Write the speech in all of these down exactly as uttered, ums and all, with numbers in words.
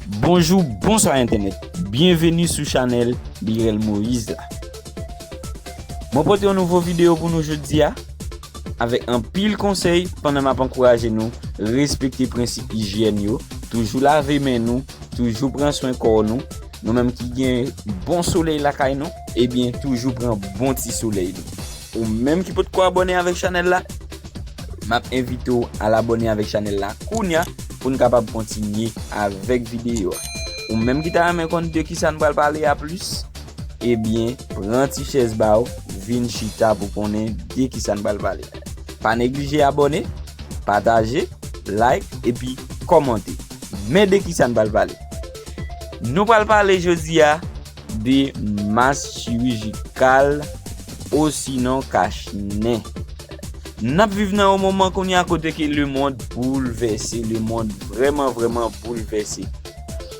Bonjou, bonswa entènèt. Byenveni sou chanèl Birel Moïse la. Mwen pote yon nouvo videyo pou nou jodi a, avèk anpil konsèy pandan m ap ankouraje nou respekte prensip ijyèn yo, toujou lave men nou, toujou pran swen kò nou. Nou menm ki gen bon solèy lakay nou, ebyen toujou pran bon ti solèy nou. Ou menm ki potko abòne avèk chanèl la, m ap envite w al abòne avèk chanèl la kounya pou n kapab kontinye avèk videyo a. Ou menm ki ta renmen konn de kisa n pral pale a plis, ebyen, pran ti chèz ba w, vin chita pou konnen de kisa n pral pale. Pa neglije abòne, pataje, like, epi kòmante. Men de kisa n pral pale. Nou pral pale jodi a de mas chirijikal osinon kach nen. N ap viv nan yon moman kounye a kote ke lemonn boulvèse, lemonn vrèman, vrèman boulvèse.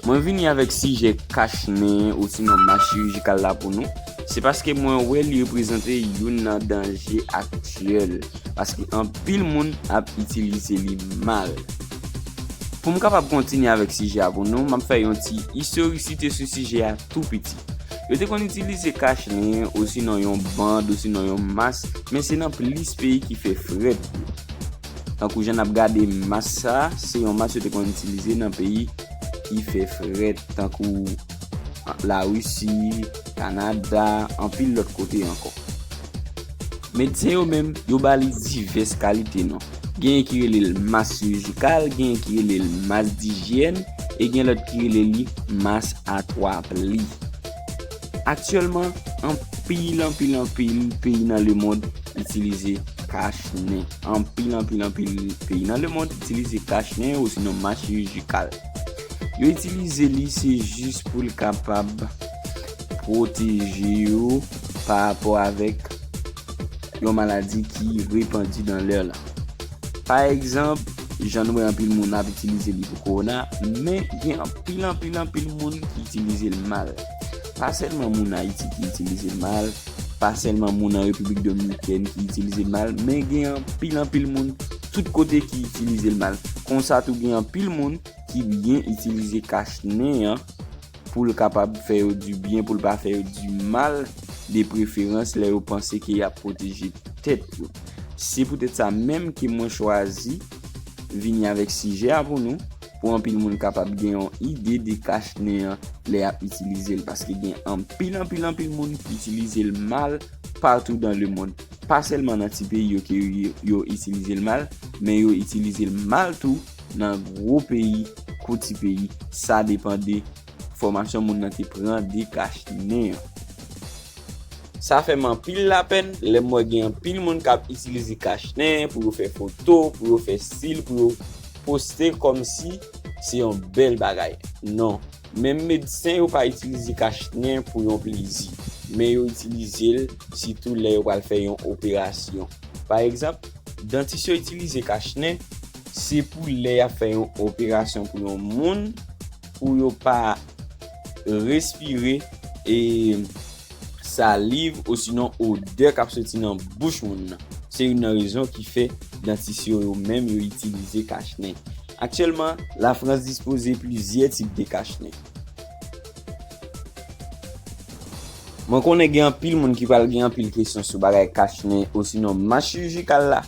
Mwen vini avèk sijè kach nen osinon mas chirijikal la pou nou. Se paske mwen wè li reprezante youn nan danje aktyèl, paske anpil moun ap itilize li mal. Pou m kapab kontinye avèk sijè a pou nou, m ap fè yon ti istorisite sou sijè a tou piti. Yo te konn itilize kach nen, osinon yon band, osinon yon mas, men se nan plis peyi ki fè frèt. Tankou jan n ap gade mas sa, se yon mas yo te konn itilize nan peyi ki fè frèt, tankou Larisi, Kanada, anpil lòt kote ankò. Medsen yo menm, yo ba li divès kalite non. Genyen ki rele l mas chirijikal, genyen ki rele l mas dijyèn, e gen lòt ki rele li mas a twa pli. Aktyèlman, anpil, anpil, anpil peyi nan lemonn itilize kach nen. Anpil, anpil, anpil peyi nan lemonn itilize kach nen osinon mas chirijikal. Yo itilize li, se jis pou l kapab pwoteje yo pa rapò avèk yon maladi ki repandi nan lè la. Pa egzanp, jan nou wè anpil moun ap itilize li pou kowona, men gen anpil, anpil, anpil moun ki itilize l mal. Pa sèlman moun Ayiti ki itilize l mal, pa sèlman moun nan Repiblik Dominikèn ki itilize l mal, men gen anpil, anpil moun tout kote ki itilize l mal. Konsa tou gen anpil moun ki byen itilize kach nen an pou l kapab fè yo di byen, pou l pa fè yo di mal, de preferans lè yo panse ke y ap pwoteje tèt yo. Se poutèt sa menm ke mwen chwazi vini avèk sijè a pou nou, pou anpil moun kapab gen yon ide de kach nen an lè y ap itilize l, paske gen anpil, anpil, anpil moun ki itilize l mal patou dan lemonn. Pa sèlman nan ti peyi yo ke yo, yo itilize l mal, men yo itilize l mal tou nan gwo peyi kou ti peyi, sa depann de fòmasyon moun nan te pran de kach nen an. Sa fè m anpil lapèn lè m wè gen anpil moun k ap itilize kach nen pou yo fè foto, pou yo fè stil, pou yo poste kòmsi se yon bèl bagay. Non, menm medsen yo pa itilize kach nen pou yon plezi, men yo itilize l sitou lè yo pral fè yon operasyon. Pa egzanp, dantis yo itilize kach nen, se pou lè y ap fè yon operasyon pou yon moun, pou yo pa respire e saliv osinon odè k ap soti nan bouch moun nan. Se youn nan rezon ki fè dantis yo, yo menm, yo itilize kach nen. Aktyèlman, Lafrans dispoze plizyè tip de kach nen. Mwen konnen gen anpil moun ki pral gen anpil kesyon sou bagay kach nen osinon mas chirijikal la,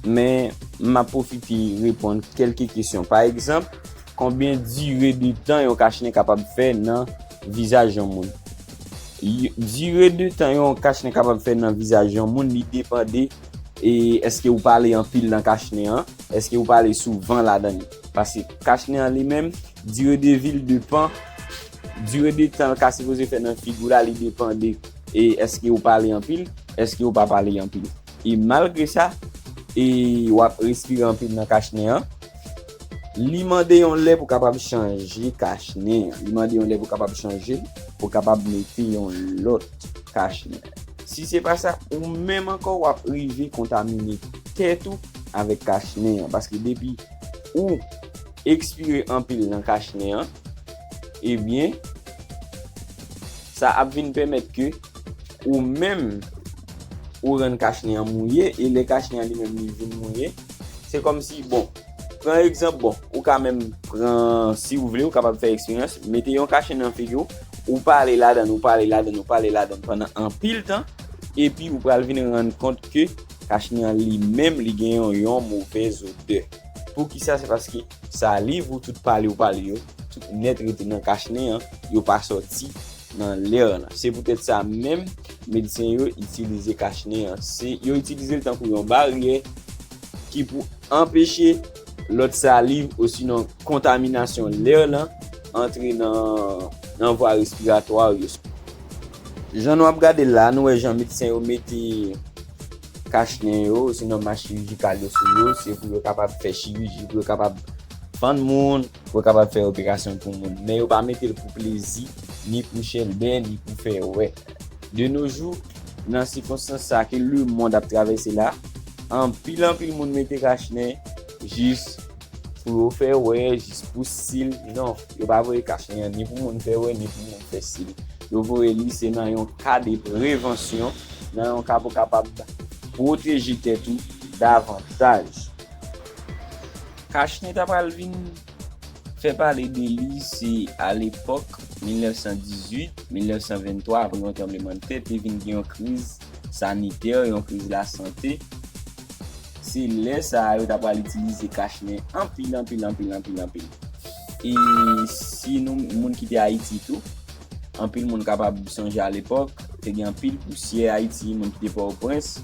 men m ap pwofite reponn kèlke kesyon. Pa egzanp, konbyen dire de tan yon kach nen kapab fè nan vizaj yon moun? Y-, dire de tan yon kach nen kapab fè nan vizaj yon moun, li depande e èske ou pale anpil nan kach nen an, èske ou pale souvan ladan li. Paske kach nen an li menm, dire de vi l depann, dire de tan l ka sipoze fè nan figi w la, li depande e èske ou pale anpil, èske ou pa pale anpil. E malgre sa, e w ap respire anpil nan kach nen an, li mande yon lè pou kapab chanje kach nen an. Li mande yon lè pou kapab chanje l, pou kapab mete yon lòt kach nen. Si se pa sa, ou menm ankò, w ap rive kontamine tèt ou avèk kach nen an. Paske depi ou ekspire anpil nan kach nen an, ebyen, sa ap vin pèmèt ke ou menm, ou rann kach nen an mouye, e lè kach nen an li menm li vin mouye, se kòmsi, bon, Pran egzanp, bon, ou ka menm pran, si w vle, ou kapab fè eksperyans, mete yon kachnen nan figi w, ou pale ladan, ou pale ladan, ou pale ladan pandan anpil tan, epi ou pral vin rann kont ke kachnen an li menm, li gen yon, yon movèz odè. Poukisa? Se paske saliv ou, tout pale ou pale yo, tout nèt rete nan kachnen an, yo pa sòti nan lè lan. Se poutèt sa menm, medsen yo itilize kachnen an. Se, yo itilize l tankou yon baryè ki pou anpeche lòt saliv osinon kontaminasyon lè lan antre nan, nan vwa respiratwa yo. Jan nou ap gade la, nou wè jan medsen yo mete kachnen yo, osinon mas chirijikal yo sou yo, se pou yo kapab fè chiriji, pou yo kapab fann moun, pou yo kapab fè operasyon pou moun. Men yo pa mete l pou plezi, ni pou chèlbè, ni pou fè wè. De nos jours, nan sikonstans sa ke lemonn ap travèse la, anpil, anpil moun mete kachnen jis pou yo fè wè, jis pou stil. Non, yo pa voye kachnen an ni pou moun fè wè, ni pou moun fè stil. Yo voye li se nan yon ka de prevansyon, nan yon ka pou kapab pwoteje tèt ou davantaj. Kachnen ta pral vin fè pale de li, se alepòk mil nèf san dizuit, mil nèf san venntwa, apre yon tranblemanntè, te vin gen yon kriz sanitè, yon kriz lasante. Se lè sa a yo ta pral itilize kachnen anpil, anpil, anpil, anpil, anpil. E si nou, moun ki te Ayiti tou, anpil moun kapab sonje alepòk, te gen anpil pousyè Ayiti, moun ki te Pòtoprens,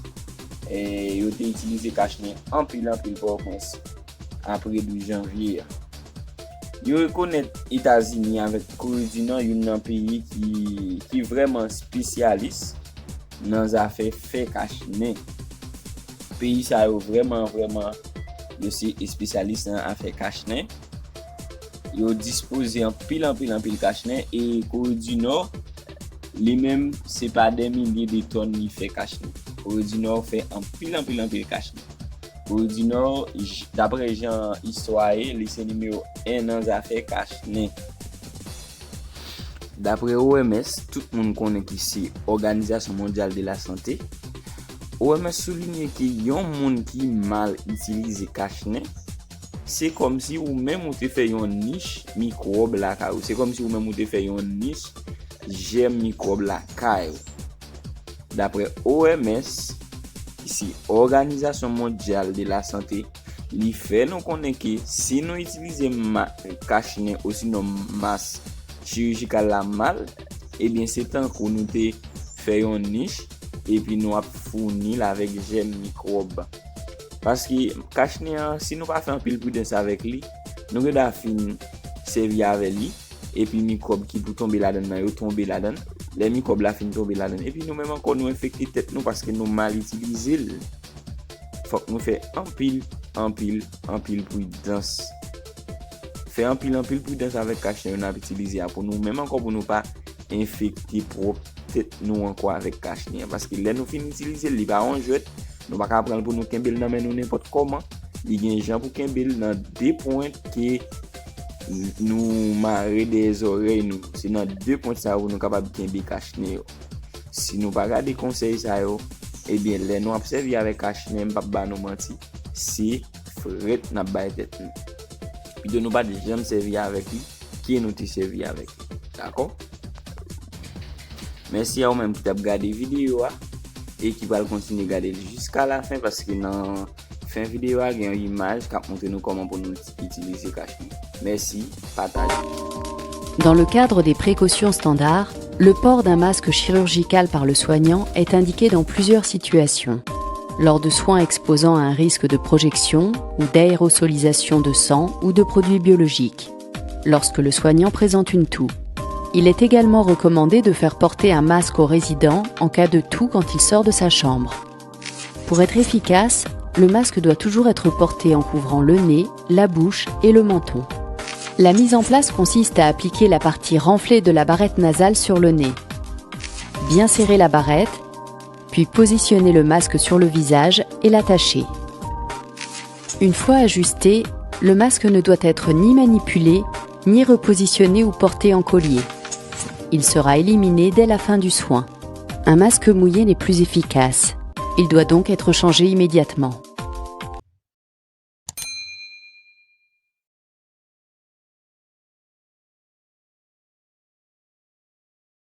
e yo te itilize kachnen anpil, anpil Pòtoprens apre douz janvye a. Yo rekonèt Etazini avèk Kore di Nò youn nan peyi ki, ki vrèman espesyalis nan zafè fè kachnen. Peyi sa yo vrèman, vrèman, yo se espesyalis nan afè kachnen. Yo dispoze anpil, anpil, anpil kachnen e Kore di Nò, li menm, se pa dè milye de tòn li fè kachnen. Kore di Nò fè anpil, anpil, anpil kachnen. Kore di Nò, j-, daprè jan istwa ye, li se nimewo en nan zafè kachnen. Daprè O M S, tout moun konnen ki se Òganizasyon Mondyal de la Sante, O M S soulinye ke yon moun ki mal itilize kachnen, se kòmsi ou menm ou te fè yon nich mikwòb lakay ou. Se kòmsi ou menm ou te fè yon nich jèm mikwòb lakay ou. Daprè O M S, ki se Òganizasyon Mondyal de la Sante, li fè nou konnen ke si nou itilize ma-, kachnen osinon mas chirijikal la mal, ebyen se tankou nou te fè yon nich epi nou ap founi l avèk jèm mikwòb. Paske kachnen an, si nou pa fè anpil pridans avèk li, nou gen dwa fin sèvi avè li, epi mikwòb ki pou tonbe ladan nan yo tonbe ladan. Lè mikwòb la fin tonbe ladan, epi nou menm ankò nou enfekte tèt nou paske nou mal itilize l. Fòk nou fè anpil, anpil, anpil pridans. Fè anpil, anpil pridans avèk kachnen yo n ap itilize a pou nou menm ankò pou nou pa enfekte pwòp tèt nou ankò avèk kachnen an. Paske lè nou fin itilize l, li pa yon jwèt, nou pa ka pran l pou nou kenbe l nan men nou nenpòt kòman. Li gen jan pou kenbe l nan de pwent ke n-, nou mare dèyè zòrèy nou. Se nan de pwent sa yo pou nou kapab kenbe kachnen yo. Si nou pa gade konsèy sa yo, ebyen, lè nou ap sèvi avèk kachnen, m p ap ba nou manti, se frèt n ap bay tèt nou. Pito nou pa t janm sèvi avèk li, ke nou te sèvi avèk li. Dakò? Mèsi a ou menm ki t ap gade videyo a e ki pral kontinye gade l jiska lafen, paske nan fen videyo a gen yon imaj k ap montre nou kòman pou nou itilize kachnen. Mèsi, pataje. Dans le cadre des précautions standards, le port d'un masque chirurgical par le soignant est indiqué dans plusieurs situations. Lors de soins exposant à un risque de projection ou d'aérosolisation de sang ou de produits biologiques. Lorsque le soignant présente une toux. Il est également recommandé de faire porter un masque au résident en cas de toux quand il sort de sa chambre. Pour être efficace, le masque doit toujours être porté en couvrant le nez, la bouche et le menton. La mise en place consiste à appliquer la partie renflée de la barrette nasale sur le nez. Bien serrer la barrette, puis positionner le masque sur le visage et l'attacher. Une fois ajusté, le masque ne doit être ni manipulé, ni repositionné ou porté en collier. Il sera éliminé dès la fin du soin. Un masque mouillé n'est plus efficace. Il doit donc être changé immédiatement.